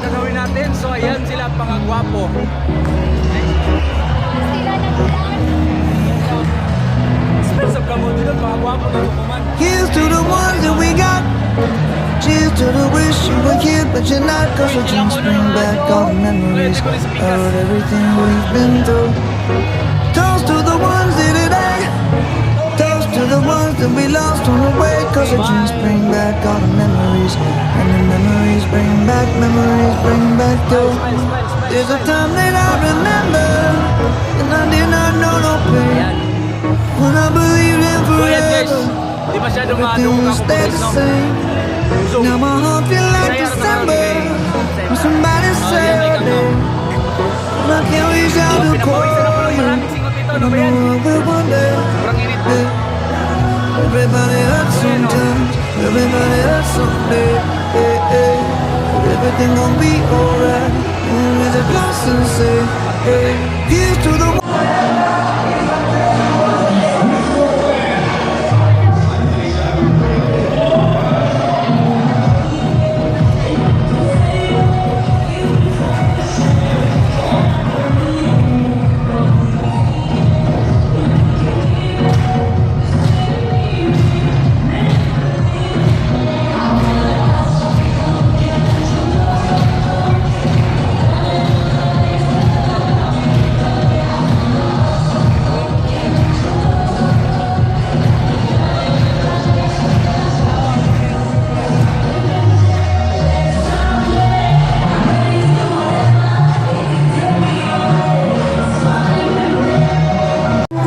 Gagawin natin. So ayan sila, mga gwapo. Sila nag-ulan. Sa kamo dito, mga gwapo na man. Here's to the ones that we got. Cheers to the wish you were here, but you're not. 'Cause the drinks bring back all the memories of everything we've been through. Toast to the ones here today. Toast to the ones that we lost on the way. 'Cause the drinks bring back all the memories. And the memories bring back your. Smile, smile, smile. There's a time that I remember, and I did not know no pain. Ayan. When I believed in So ayan guys, forever. di masyadong Everything madungog ako stayed guys, the no? same. So, Now my heart feel like Saya December when somebody Oh, say yan, your ikaw, no? name. And I can't reach out to Pinapawisan ako call ng you. maraming singot dito, ano I ba yan? know I will one day. Sobrang init. Yeah. Everybody hurts sometimes. Everybody hurts someday. Yeah. But everything gon' be alright. And raise a glass and say, hey. Here's to the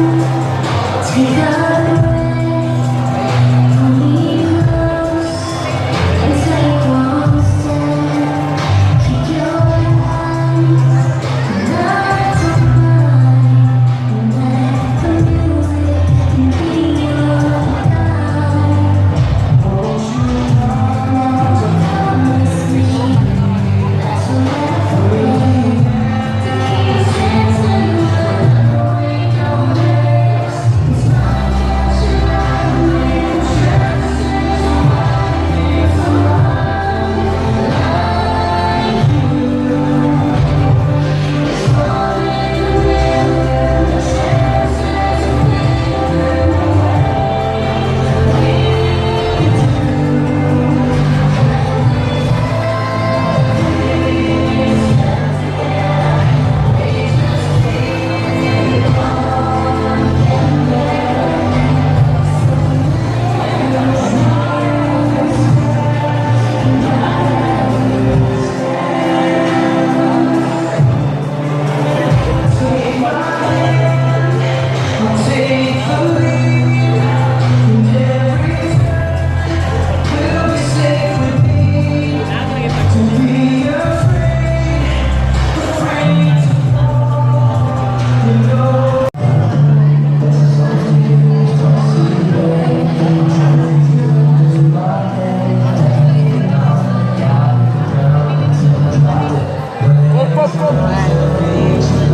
Take a breath, hold me close, and take one step. Keep your eyes locked on mine, and let the music be your guide. Promise me that you'll never forget the kisses and the way your lips inspire with trust and someone like you. It's more than a million chances to figure away with you. We just keep on getting Take my hand, take the lead, and every will be safe with me. To be afraid, afraid to fall. You know. Go, go, go!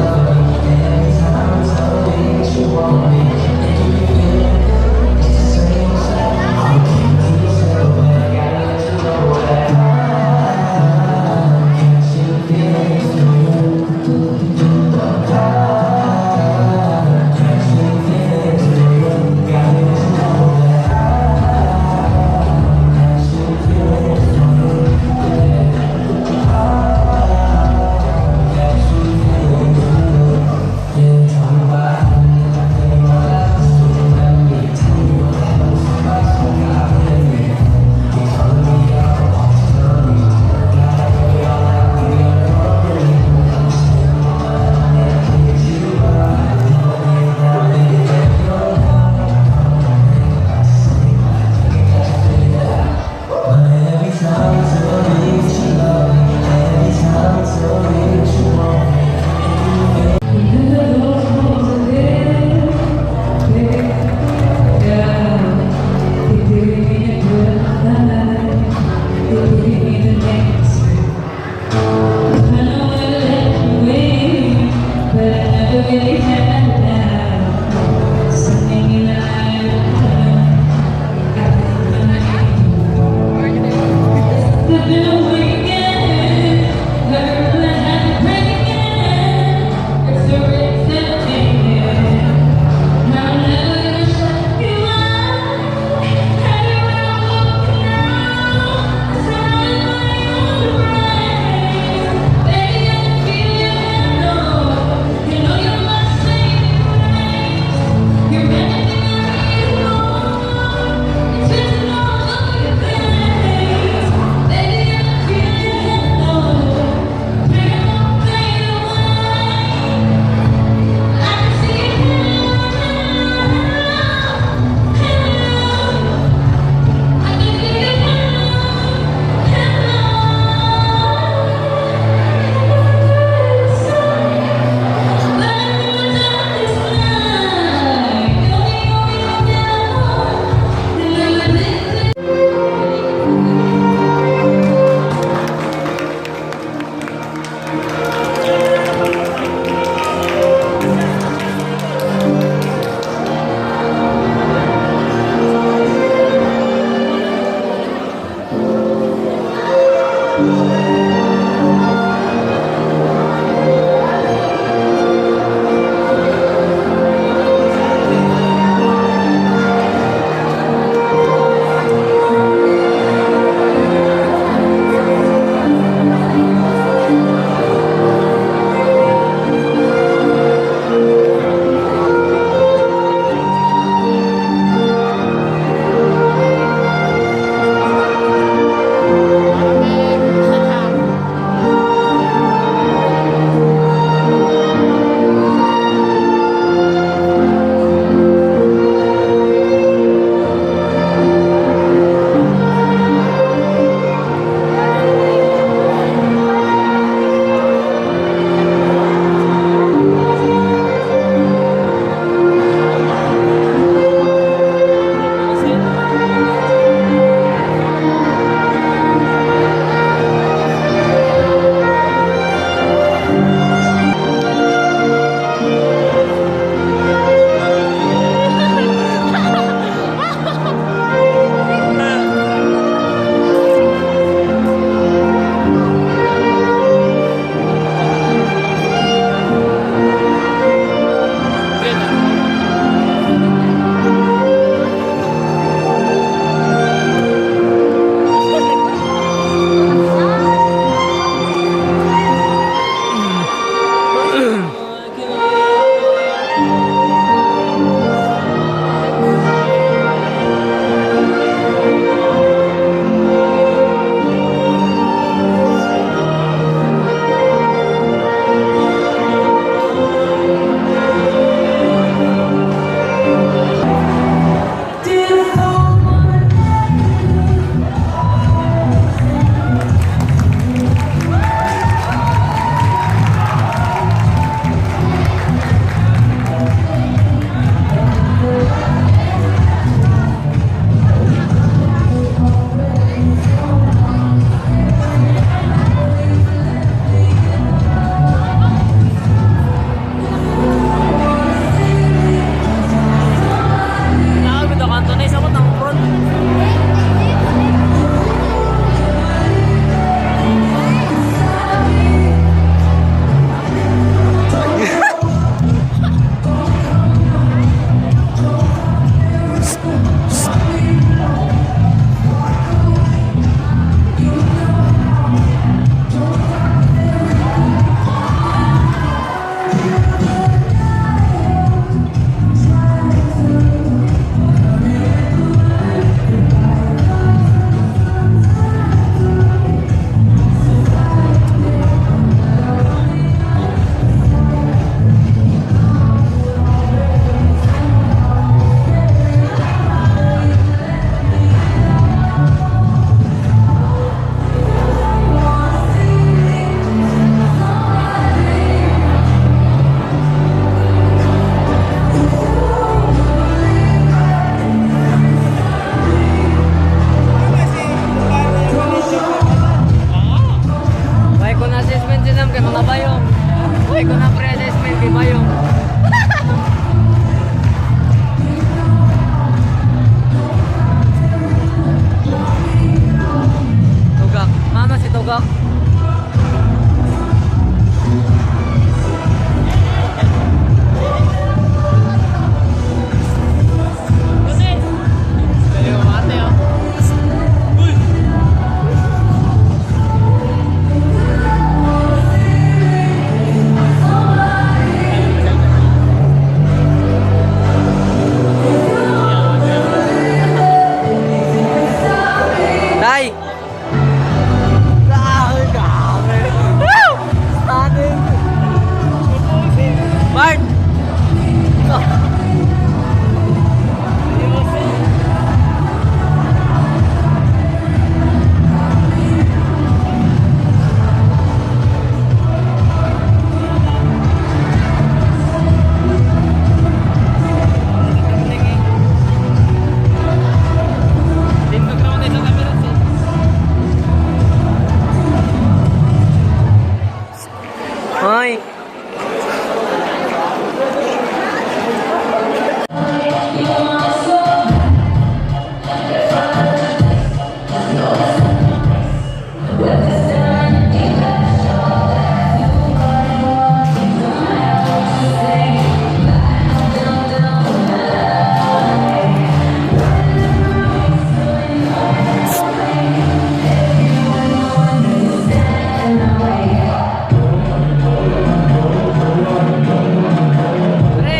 kay mga bayong. Uy, kung na pre-assessment kay bayong. Tugak. Mama si Tugak. Tay! Grabe, grabe. Woo! Stunning! Bart! Hoy! Pre!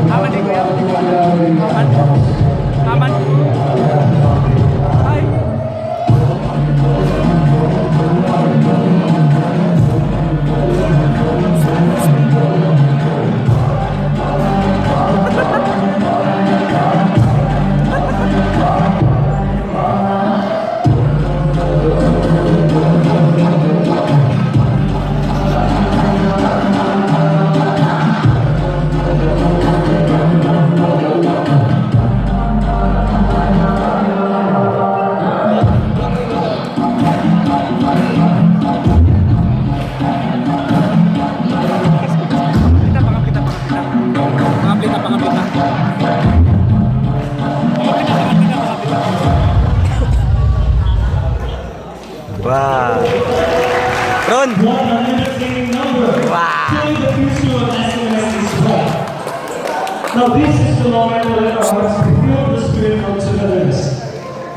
Aman di kuya. Aman. Aman. Ay. Kita pangaplita pangaplita. Pangaplita pangaplita. Pangaplita pangaplita pangaplita. Wow. Ron! Wow! Now this is the moment to let our hearts reveal the spirit of togetherness.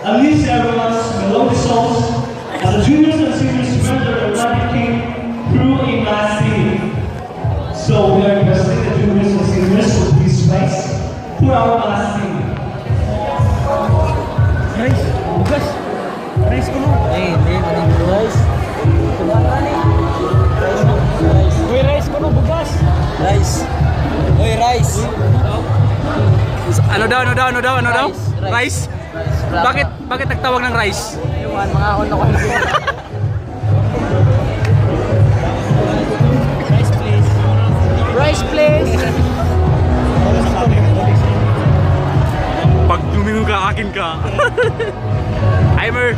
Unleash everyone's melody songs as the juniors and seniors render the Latin King through a mass singing. So we are requesting the juniors and seniors to please rise for our mass singing. Rice. Bugas. Rice ko no. Eh, hindi. Maning rice. Uy, rice ko no, bugas. Rice. Uy, rice. Ano daw, ano daw, ano daw, ano daw? Rice, Rice. rice. Bakit nagtawag ng rice? Ayun, mga ono ko. Rice please. Rice please. Pag lumingon ka, akin ka. Aimer.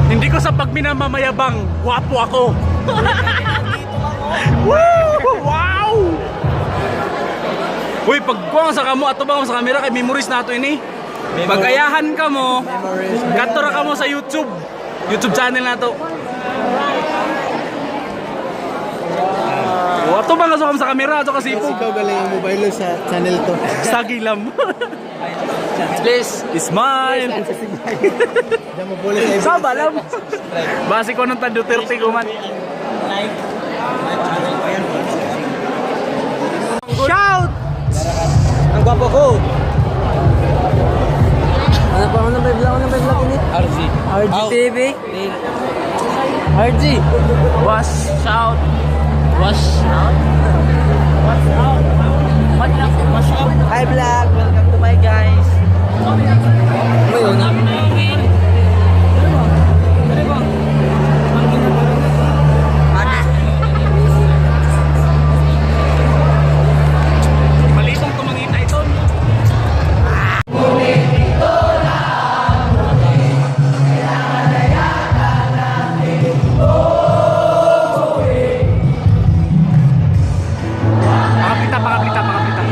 Hindi ko sa pagminamamayabang, wapo ako. Woo! Wow! Uy, pag kuha sa kamo, ato ba sa camera kay memories na ato ini. Pag-ayahan ka mo, kato ra ka mo sa YouTube. YouTube channel na to. Oh, ato ba nga sa camera ato kasi po. Ikaw galing ang mobile sa channel to. Sagilam. Please. Smile. Diyan mo bulit ay Saba lang. Base ko nung Duterte ko man. Shout! Ang gwapo ko. Ano pa, ano ba, vlog, ano ba, vlog ini? RG. RGTV. RG. Was out. Wash out. Wash out. What lang? Wash out. Hi vlog. Welcome to my guys. Ngayon. Malitong tumangita ito. Pakaplita, pakaplita, pakaplita.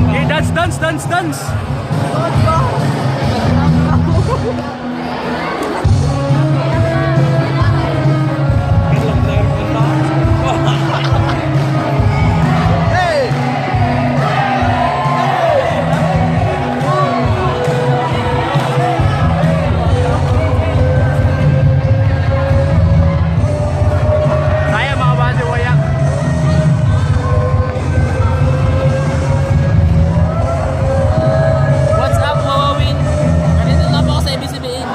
Okay, dance, dance, dance, dance. Saya mga base, waya. What's up, Wawawin? Nandito na po ako sa ABCBN.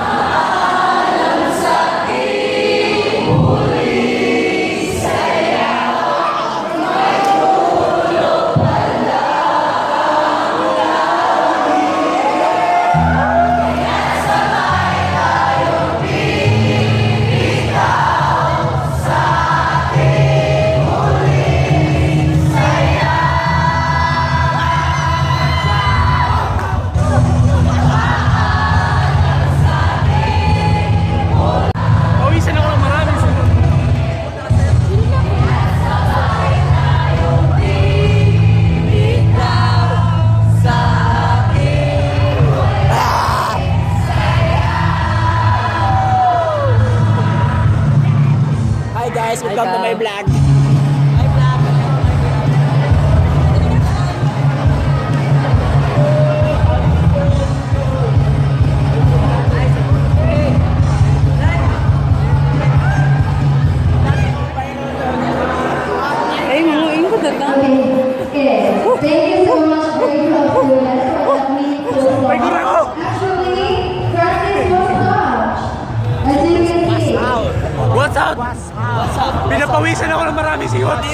Pawisan ako ng marami. Hi guys, welcome to my vlog. Hi vlog. Ay, mga ingko na. Okay. Thank you so much, very students, for that meaningful song. Actually, Francis was touched. As you can see. What's out? Pinapawisan ako ng marami si What's.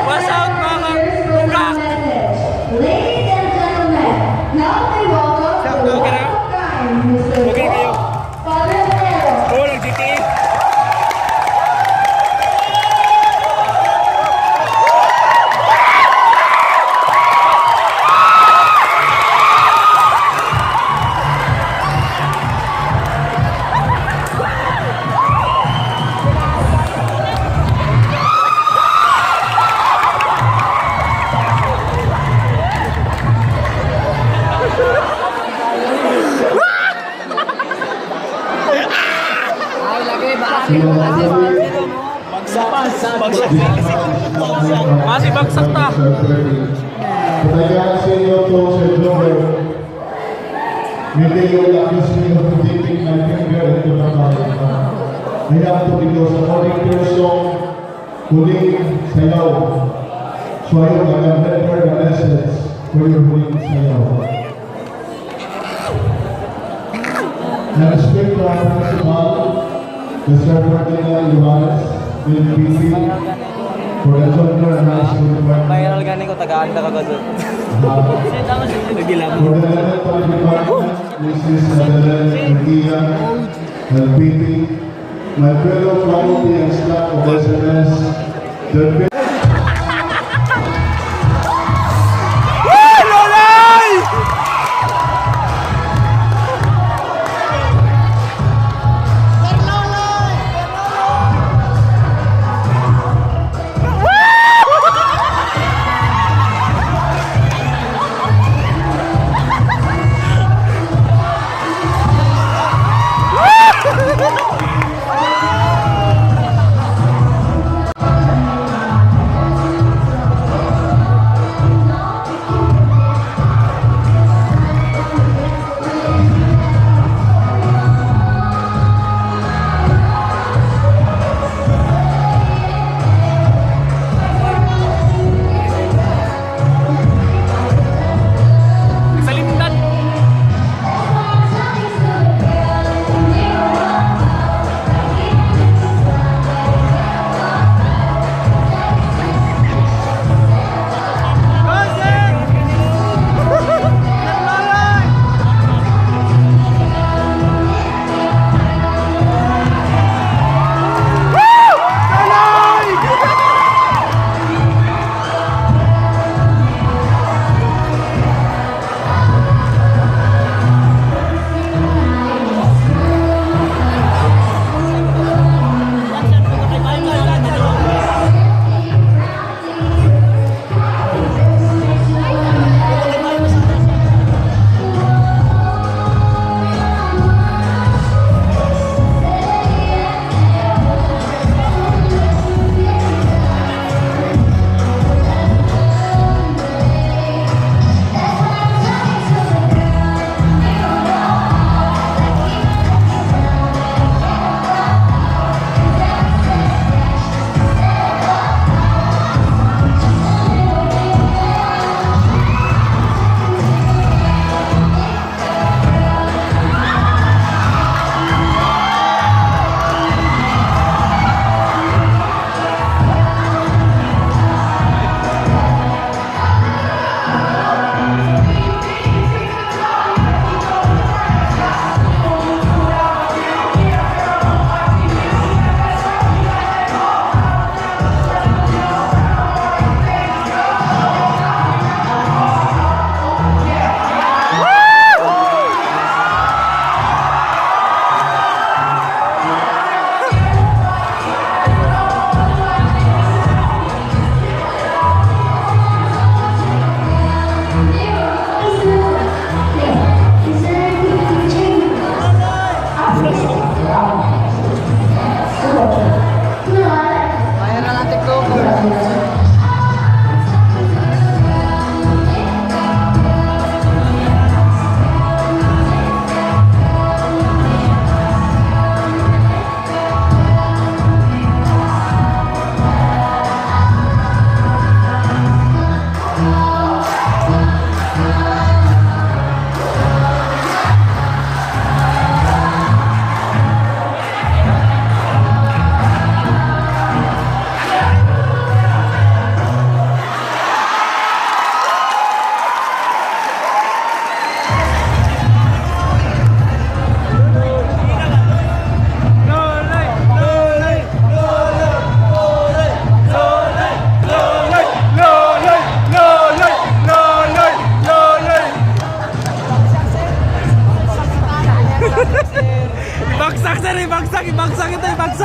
What's out, mga Here's for the message. Ladies and gentlemen, now we welcome the Okay one na? of a kind, Mr. Okay na kayo? Father Pero. Oo, nag-GTA. Ay, lagi ba? Masi bagsak ta. Kaya sa inyo to, Sir Joel. Maybe you will accuse me of dipping my finger into the fire. I have to because according to your song, Huling Sayaw. So I hope I can render the message for your Huling Sayaw. I respect our principal, Mr. Ferdinand Johannes, PNPC, for the Junior High School Department. Viral gani ko, tagaan ka ka doon. For the elementary department, Mrs. Adeline Mejia, LPT, my fellow faculty and staff of SMS, the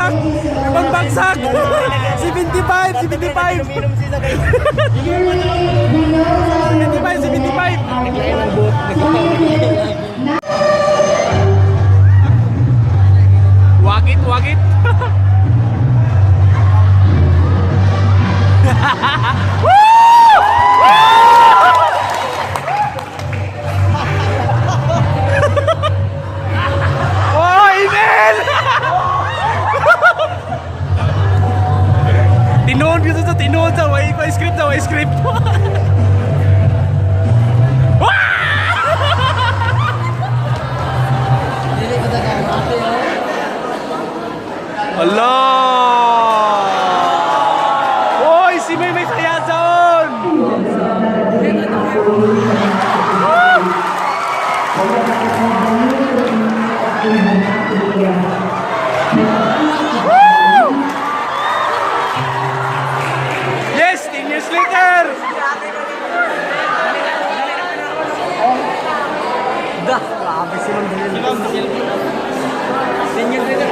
Bagsak! Ibang bagsak! 75! 75! Uminom siya kay 75! 75! Wagit, wagit! Oh, Emil! Tinuod ko sa tinuod sa way pa script sa way script. Ala! Oy, si May may saya saon! Yes, 10 years later! Da, grabe si Ma'am Dilil. 10 years later.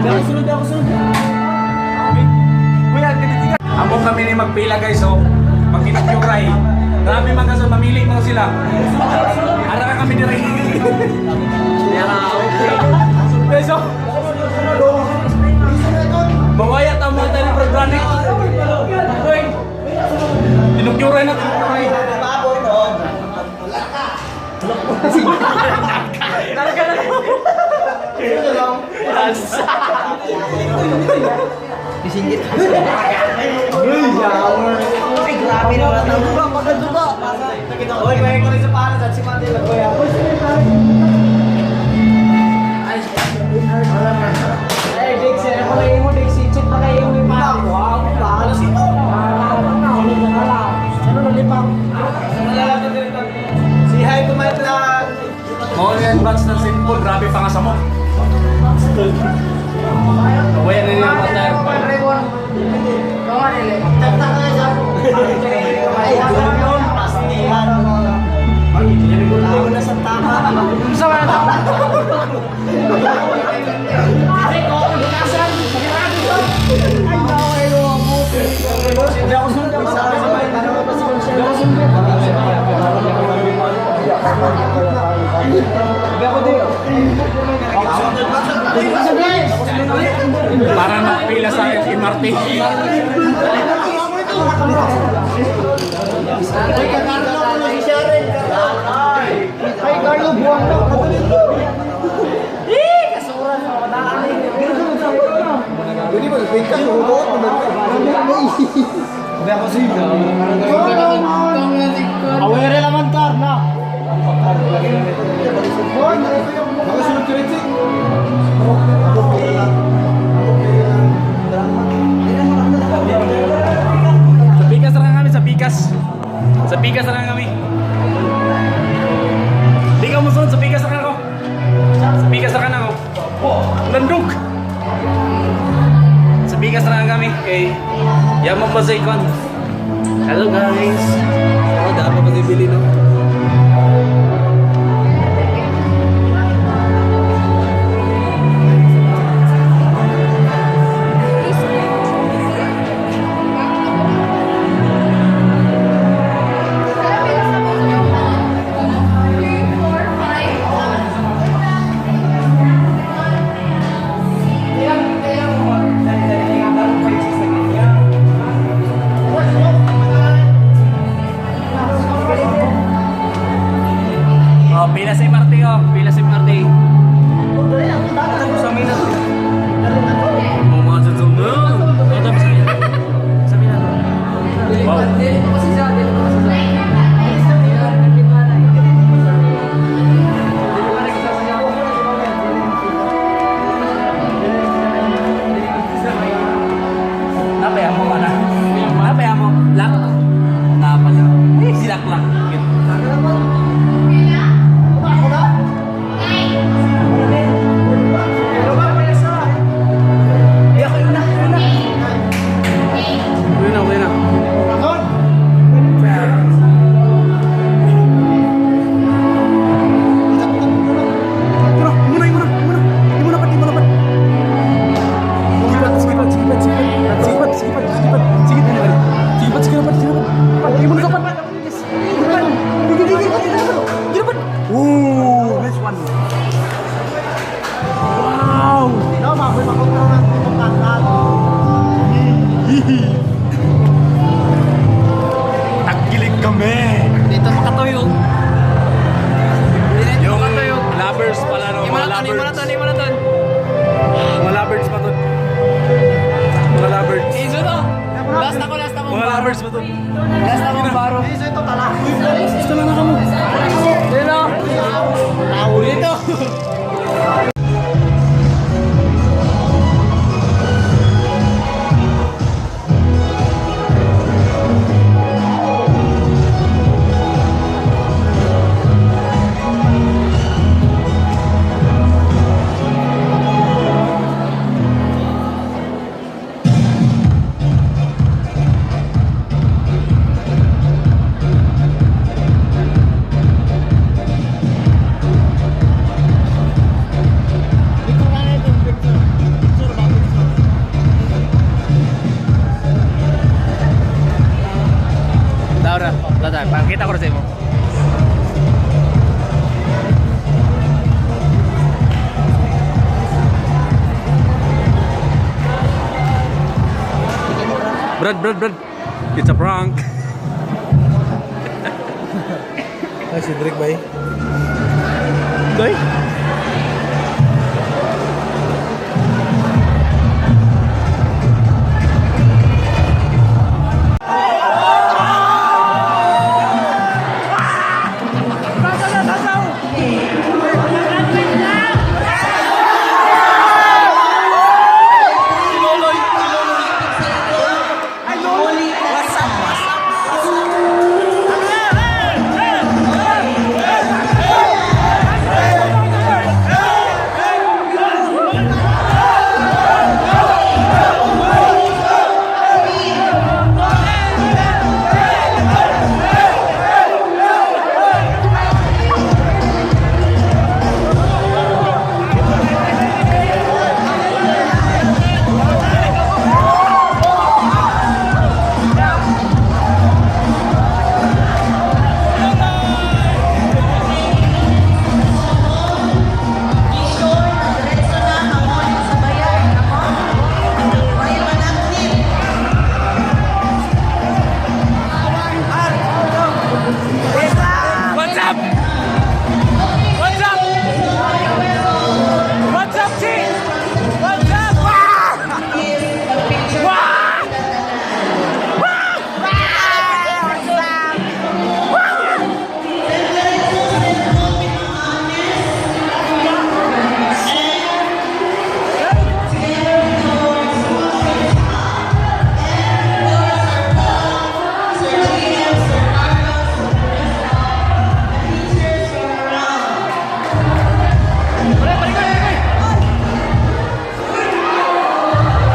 Ako sunod, ako sunod. Amo kami ni magpila guys, oh. Magkinukyuray. Grabe man kaso, mamili mo sila. Ara ka kami dire. Guys, oh. Bawaya ta mo tayo ni Branick. Tinukyuray na, tinukyuray. Ay, grabe naman. Duga, pagkaduga. Oy, may ko rin sa paano sa si Mandela kuya. Ay, Dixie, ako na imo Dixie. Check pa kayo yung pa. Wow, paano sino? Ano nalipang? Say hi to my vlog! Mao na yung batch ng St. Paul, grabe pa nga sa mo. Bawaya na niya mga tayo. Ay, pastihan. Ako na sa tama. Unsa man na Para nakapila sa MRT. Ay, Carlo, buwang na. Pwede ba? Wait ka, hugot mo na. Awere naman tar na. Makasunod ka rin, Chik. Sa Pikas na lang kami, sa Pikas. Sa Pikas na lang kami. Di ka musunod, sa Pikas na lang ako. Sa Pikas na lang ako. Landog! Sa Pikas na lang kami. Kay Yaman pa sa ikon. Hello guys! Oh, dapat pa bibili no? Oh, pila sa MRT oh. Pila sa MRT. Sa amin na. Oh, mga tutong. Oh, tapos sa amin na. Sa amin na. Wow. Napaya mo ka na. Napaya mo. Lock. Napala. Eh, silak lock. Uwi na, uwi na. Muna, muna, muna, muna. Muna pa, muna pa. Sigipat, sigipat, sigipat, sigipat. Sigipat, sigipat, sigipat. Sige, dali, dali. Sigipat, sigipat, sigipat. Pat, muna ka, pat. Sigipat. Sige, sige, sige, sige. Sige, pat. Ooh, nice one. Wow. No, makoy makontrol ng itong kanta. Tagkilig kami. Dito makatuyog. Yung lovers pala no, mga lovers. Marathon. Mga lovers pa to. Mga lovers. Iso to. Last ako, last ako. Mga lovers pa to. Last ako baro. Iso ito tala. Gusto lang na kamo. Dito. Dito. Laura. Tata, pakita ko sa imo. Brad, Brad, Brad. It's a prank. Ay, si Drake bay. Doy. Diretso na ang sa bayan. Ako, may manaknip. What's up? What's up? What's up, Chi? What's up? Ah! Wah!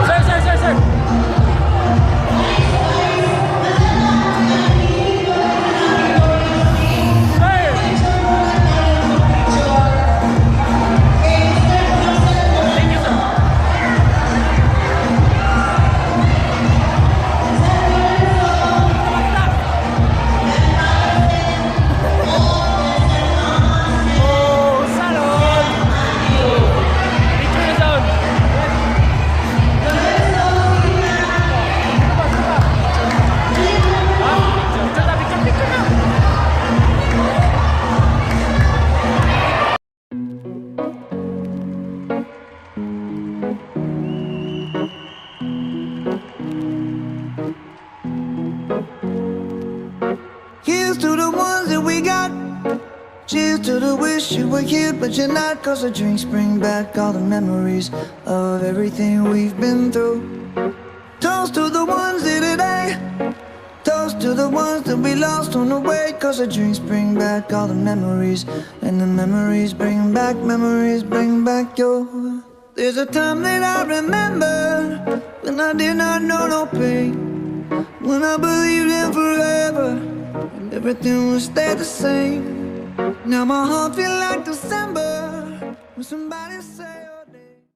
Sir, sir, sir, sir. Sir. Thank you, sir. Oh, salon. Picture na sound. Picture na, picture, picture na. Here's to the ones that we got. Cheers to the wish you were here, but you're not. 'Cause the drinks bring back all the memories of everything we've been through. Toast to the ones here today. Toast to the ones that we lost on the way. 'Cause the drinks bring back all the memories. And the memories bring back your. There's a time that I remember when I did not know no pain. When I believed in forever and everything would stay the same. Now my heart feel like December when somebody said.